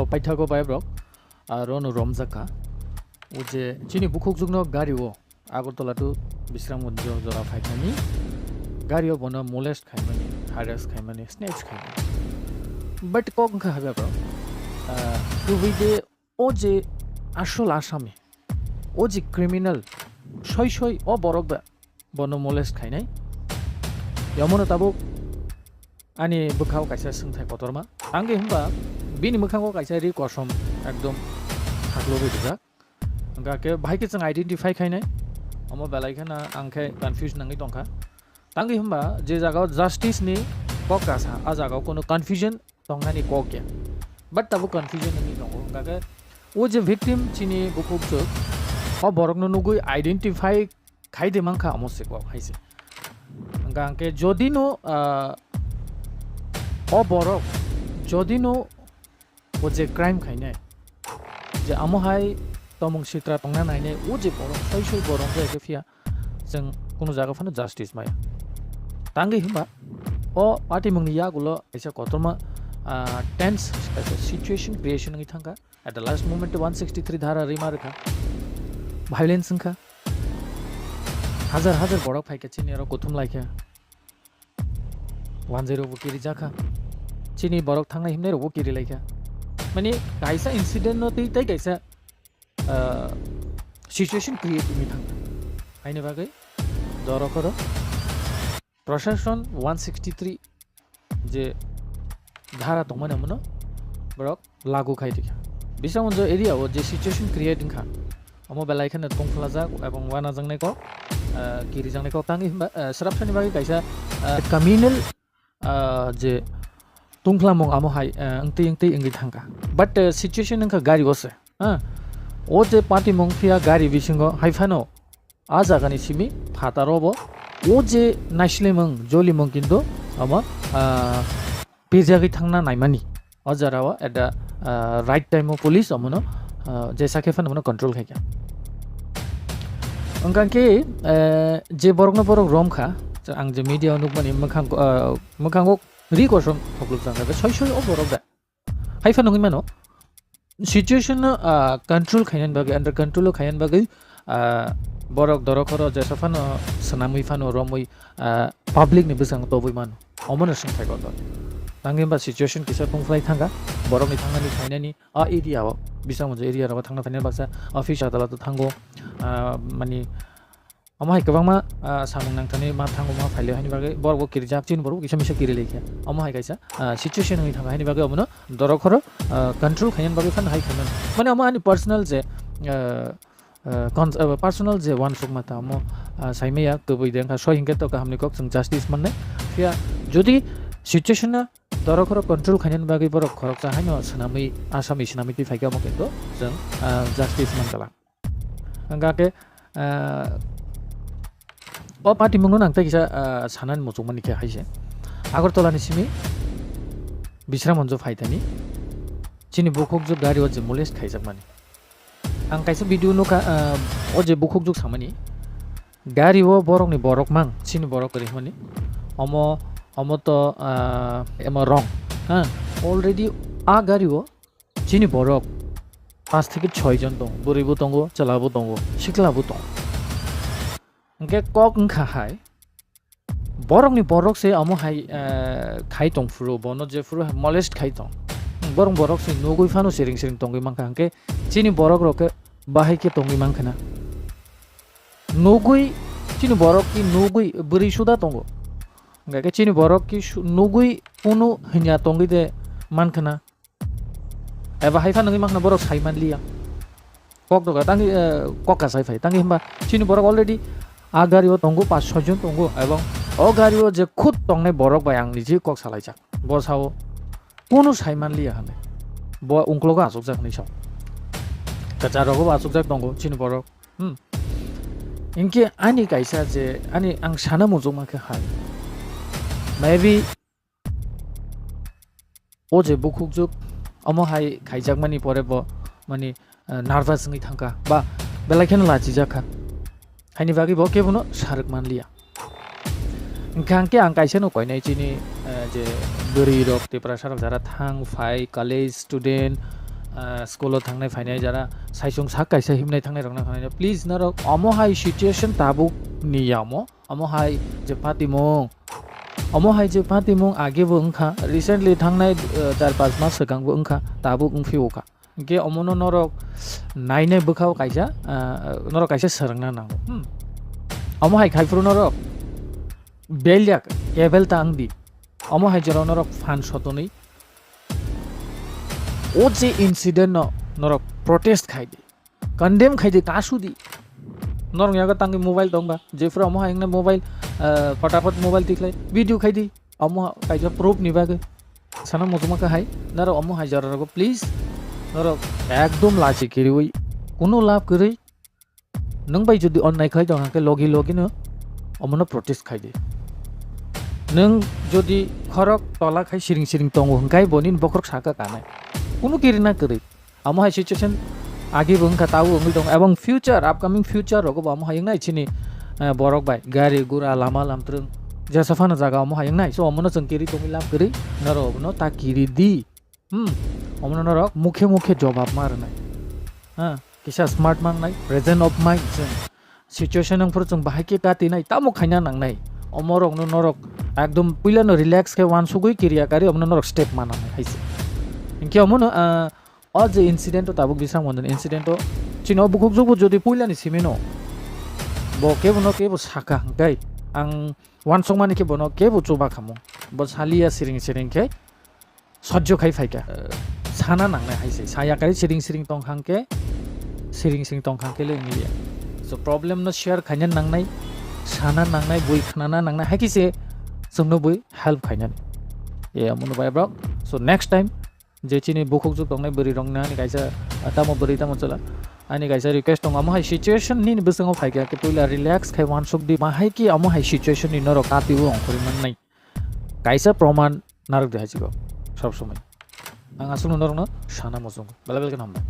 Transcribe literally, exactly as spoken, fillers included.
paithago bai borok, ah, rono romjak kha. O je chini bukhukjwkno gari o Agartala to Bisramganj jora phaikani gari o bono molest khaimani, harass khaimani, snatch khaimani. But kok wngkha habi borok, ah, kubui de o je asol asami, o je criminal, soi soi o borok ba bono molest khainai. Yamono tabuk ani bwkhao kaisa swngthai kotorma. Tangwi hwnba bini mwkhango kaisa ri kosom ekdom haklogwi rijak. Hwnkha khe bahai khe chwng identify khainai. Omo belai kheno ang khe confuse nangwi tongkha. Tangwi hwnba je jagao justice ni kok kasa, a jagao kono confusion tongnani kok ya. But tabuk confusion wngwi tongo. Hwnkha khe o je victim chini bukhukjwk, o borokno nugwi identify khai de mankha omo se kok hai se. Hwnkha hwnkhe jodi no, ah, o borok jodi no o je crime khainai, je amo hai tomung sitra tongna nainai, o je borok soi soi borok je khe phiya chwng kunu jaga phano justice maya. Tangwi hwnba o patimungni yagulo kaisa kotorma, ah, tense kaisa situation creation wngwi thangkha. At the last moment one sixty three dhara rima rwkha. Violence wngkha. Hajar hajar borok phaikha chini oro kuthum laikha. Wanjwi rokbo kiri jakha. Chini borok thangnai himnai rokbo kiri laikha. Mani kaisa incident no twi tei kaisa, ah, situation create wngwi thangkha. Haini bagwi dorok oro Prashason one sixty three je dhara tongmani omono borok lagu khai rikha. Bisramganj area o je situation create wngkha, omo belai kheno tongphlajak ebong wanajaknai kok, ah, kirijaknai kok tangwi hwnba, ah, srapsani bagwi kaisa, ah, communal, ah, je tongphlamung amo hai, ah, wngtwi wngtwi wngwi thangkha. But, ah, situation wngkha gari o se, ah, o je patimung phiya gari bisingo hai phano a jagani simi phataro bo o je naislemung jolimung kintu omo, ah, pejagwi thangna naimani. O jora o at the, ah, right time o police omono, ah, jesa khe phano omono control khaikha. Wngkha khe, eh, je borokno borok romkha, ang je media o nukmani mwkhang, ah, mwkhango ri kosom thokluk jang khe soi soi o borok da. Hai phano wngwi mano, situation no, ah, control khainani bagwi, under control o khainani bagwi, ah, borok dorok oro jesa phano swnamwi phano romwi, ah, public ni bwskango tobwi mano. Omono swngthai kotor. Tangwi hwnba situation kisa tongphlai thangkha, borokni thangnani phainani a area o, Bisramganj area rogo thangna phainani baksa office adalat o thango, ah, mani Omo hai kwbangma, ah, samung nangthani ma thango ma phailio haini bagwi borok bo kirijak, chini borok bo kisa misa kiri laikha. Omo hai kaisa, ah, situation wngwi thangkha haini bagwi omono dorok khoro, ah, control khainani bagwi phano hai khaimani. Mane omo ani personal je, ah, ah, cons-, ah, personal je uansukma ta omo, ah, saimaya kwbwi de wngkha soi hinkhe to kahamni kok chwng justice mannai. Phiya jodi situation no dorok khoro control khainani bagwi borok khoroksa haino swnamwi, asami swnamwi twi phaikhe omo khe to chwng, ah, justice mankala. Hwnkha khe, ah, o patimungno nang tei kisa, ah, sanani muchungmani khe hai se. Agartala ni simi Bisramganj phaithani chini bukhukjwk gari o je molest khaijakmani. Ang kaisa video nukha, ah, o je bukhukjwk samani. Gari o borokni borok mang, chini borok kwrwi hwnmani. Omo, omo to, ah, emo wrong. Ha, already a gari o Chini borok paanch theke choi jon tongo, bwrwi bo tongo, chwla bo tongo, sikla bo tongo. Hwnkhe kok wngkha hai, borokni borok se omo hai, eh, khai tong phuru, bono je phuru molest khai tong. Borok borok se nugwi phano siring siring tongwi mankha, hwnkhe chini borok rok khe bahai khe tongwi mankha na. Nugwi chini borok ki nugwi bwrwi suda tongo. Hwnkhe chini borok ki su-, nugwi kunu hwnya tongwi de mankha na. Eba hai phano wngwi mankha borok sai manliya. Kok doga tangwi, eh, kok kasai phai. Tangwi hwnba chini borok already a gari o tongo, paanch soi jon tongo, ebong o gari o je khud tongnai borok bai ang niji kok salaijak. Bo sao kunu sai manliya hwnwi. Bo ungklogo achukjak hwnwi sao. Kwchar rogo bo achukjak tongo chini borok. Hmm. Hinkhe ani kaisa je, ani ang sana muchungma khe hai. Maybe o je bukhukjwk, omo hai khaijakmani pore bo, mani, eh, nervous wngwi thangkha, ba belai kheno lachijak kha. Haini bagwi bo kebono sarwk manliya. Hwnkhe ang khe ang kaisa no koinai chini, eh, je bwrwi rok Tiprasa rok jara thang phai, college student, ah, school o thangnai phainai jara saisung sak kaisa himnai thangnai rokna khanai, please norok omo hai situation tabuk ni yamo, omo hai je patimung, omo hai je patimung age bo wngkha, recently thangnai, ah, char panch mas swkang bo wngkha, tabuk wngphio kha. Hingke omono norok nainai bwkhao kaisa, ah, norok kaisa swrwngna nango. Hmm. Omo hai khai phuru norok belyak cable ta wng di. Omo hai jora norok phan sotonwi. O je incident no norok protest khai di. Condemn khai di, kasu di. Norok yago tangwi mobile tongba. Jephuru omo hai wngna mobile, ah, photo photo mobile tikhlai video khai di. Omo kaisa proof ni bagwi. Sana muchungma khe hai, norok omo hai jora rogo please, norok ekdom lachi kiriwi, kuno lab kwrwi, nwng bai jodi onnai khlai tong hwnkhe logi logi no omono protest khai di. Nwng jodi khorok tola khai siring siring tongo hwnkhe boni bokhorok saka kanai. Kuno kirina kwrwi. Amo hai situation agi bo wngkha, tabuk wngwi tongo, ebong future, upcoming future rogo bo amo hai wngnai chini, eh, borok bai gari gura lama lamtrwng jesa phano jaga amo hai wngnai. So omono chwng kiri tongwi lab kwrwi, norok obono ta kiri di. Hmm, omono norok mukhe mukhe jobab ma rwnai. Ha, kisa smart ma wngnai, present of mind chwng situation wngphuru chwng bahai khe katinai, tamo khaina nangnai. Omorokno norok ekdom puilano relax khe uansugwi kiriya kari omono norok step ma nangnai hai se. Hinkhe omono, ah, O je incident o tabuk bisang mondin incident o chini o bukhuk jukbo jodi puilani simino bo kebono kebo saka hwnkhe ang uansukmani khe bono kebo chuba khamu. Bo saliya siring siring khe sojjo khai phaikha. Sana nangnai hai se. Saya kari siring siring tong hwnkhe, siring siring tong hwnkhe le wngliya. So problem no share khaina nangnai, sana nangnai, bui khnana nangnai, hai khe se chwngno bui help khainani. E, amono bai bro. So next time je chini bukhuk juk tongnai bwrwi rokni ani kaisa, ah, tamo bwrwi tamo chwla, ani kaisa request tongo, amo hai situation nini bwskango phaikha khe puila relax khai uansuk di, bahai khe amo hai situation ni norok kati o ongkhorwi mannai, kaisa proman narwk di hai chikok sob somoi. Ang aswkno norokno sana muchungo. Belai belai kheno hambai.